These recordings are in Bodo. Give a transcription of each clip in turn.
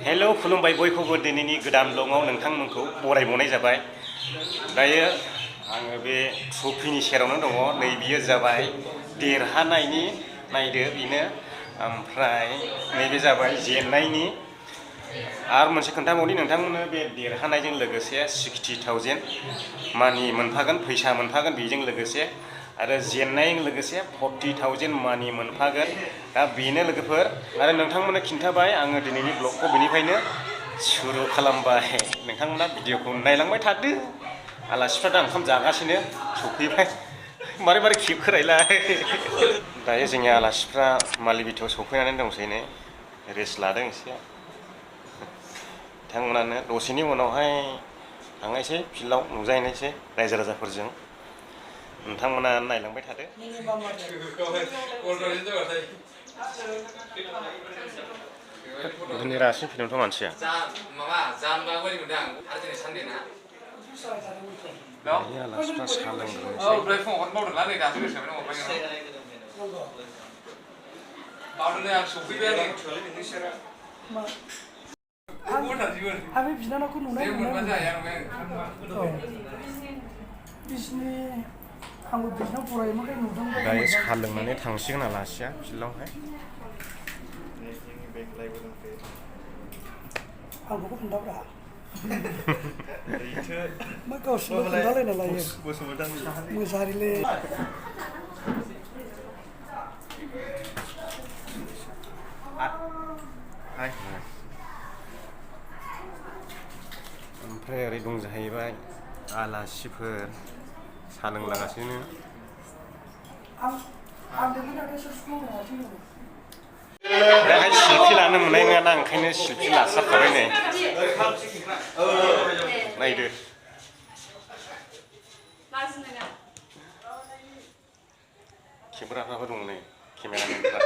हेलो खुलुमबाय बयखौबो दिनैनि गोदान ब्लगाव नोंथांमोनखौ बरायबावनाय जाबाय। दायो आङो बे ट्रफिनि सेरावनो दङ। नै बियो जाबाय देरहानायनि नायदो बेनो, ओमफ्राय नैबे जाबाय जेननायनि। आरो मोनसे खोन्थाबावनि नोंथांमोननो, बे देरहानायजों लोगोसे 60,000 मानि मोनफागोन, फैसा मोनफागोन बेजों लोगोसे, आरो जेननायजों लोगोसे 40,000 मानि मोनफागोन। दा बेनो लोगोफोर, आरो नोंथांमोननो खिन्थाबाय आङो दिनैनि ब्लगखौ बेनिफ्रायनो सुरु खालामबाय। नोंथांमोना भिडिअखौ नायलांबाय थादो। आलासिफ्रा दा ओंखाम जागासिनो सफैबाय। मारै मारै खेबखोरायलाय। दायो जोंनि आलासिफ्रा मालिबिथायाव सफैनानै दंसै नै, रेस्ट लादों एसे। बिथांमोनानो दसेनि उनावहाय थांनायसै फिल्डआव, नुजाहैनायसै रायजो राजाफोरजों। नोंथांमोना नायलांबाय थादो। दिनै रासिन फैदोंथ' मानसिया। दायो आलासिफ्रा साहा लोंग्रोनोसै। आंनि बिनानावखौ नुनाय बिसिनि आंबो बिसिनाव फरायोमोन नुदों। दायो साहा लोंनानै थांसिगोन आलासिया फिल्डआवहाय। आंखौबो खोन्थाब्रा। मा गावसोरबो खोन्थालायना लायो। मोसाहारिलै। ओमफ्राय ओरै दं जाहैबाय आलासिफोर साहा लोंलागासिनो। दाहाय सेलफि लानो मोननाय नङाना, ओंखायनो सेलफि लाथारखाबाय नै। नायदो खेबग्राफ्राबो दं नै, केमेरामेनफ्रा।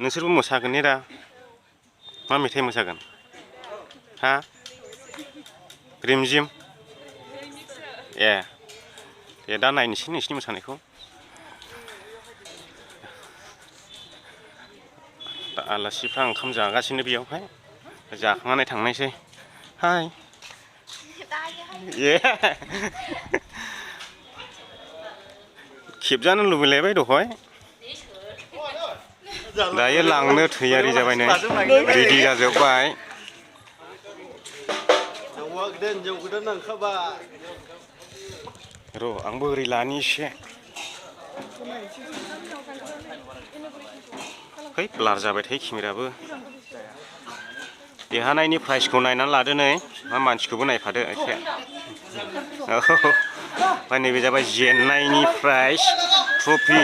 नोंसोरबो मोसागोन ने दा? मा मेथाइ मोसागोन? हा? रिमझिम? ए दे दा नायनोसै नोंसिनि मोसानायखौ। दा आलासिफ्रा ओंखाम जागासिनो बेयावहाय, जाखांनानै थांनायसै। हाय ए खेबजानो लुबैलायबाय दहाय। दायो लांनो थैयारि जाबाय नै, रेडि जाजोब्बाय। र' आंबो ओरै लानि एसे। है ब्लार जाबाय थायो केमेराबो। देरहानायनि प्राइजखौ नायनानै लादो नै, मा मानसिखौबो नायफादो एसे। ओमफ्राय नैबे जाबाय जेननायनि प्राइज, ट्रफि।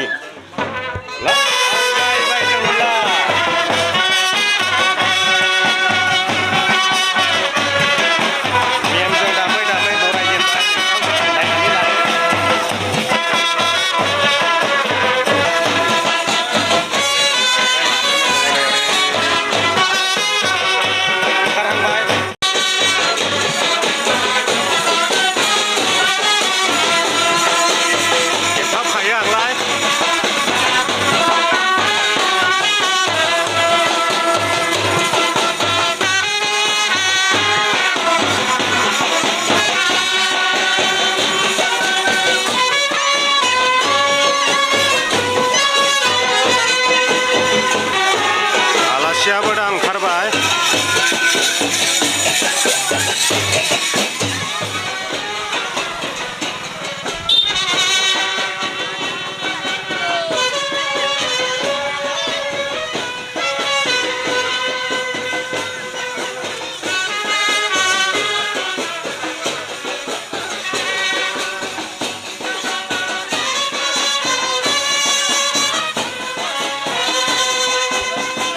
आलासियाबो दा ओंखारबाय।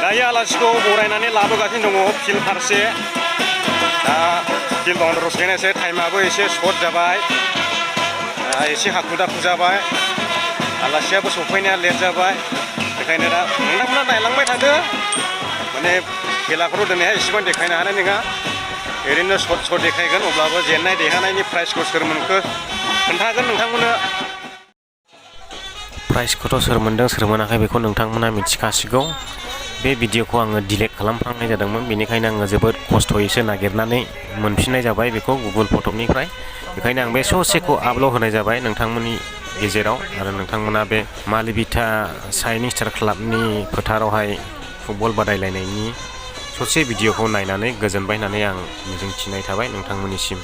दायो आलासिखौ बरायनानै लाबोगासिनो दङ फिल्ड फारसे। दा फिल्डआव रसलायनोसै, टाइमाबो एसे सर्ट जाबाय, एसे हाखु दाखु जाबाय। आलासियाबो सफैनाया लेट जाबाय। बेखायनो दा नोंथांमोना नायलांबाय थादो। माने खेलाखौथ' दिनैहाय एसेबां देखायनो हानाय नङा, ओरैनो सर्ट देखायगोन। अब्लाबो जेननाय देरहानायनि प्राइजखौ सोर मोनखो खोन्थागोन नोंथांमोननो। प्राइजखौथ' सोर मोन्दों सोर मोनाखै बेखौ नोंथांमोना मिथिखासिगौ। बे भिडिअखौ आङो डिलिट खालामफ्लांनाय जादोंमोन, बेनिखायनो आङो जोबोद खस्थ'यैसो नागिरनानै मोनफिननाय जाबाय बेखौ गुगोल फटकनिफ्राय। बेखायनो आं बे ससेखौ आपल'ड होनाय जाबाय नोंथांमोननि गेजेराव। आरो नोंथांमोना बे मालिभिथा शाइनिं स्टार क्लाबनि फोथारावहाय फुटबल बादायलायनायनि ससे भिडिअखौ नायनानै गोजोनबाय होननानै आं मिजिंथिनाय थाबाय नोंथांमोननिसिम।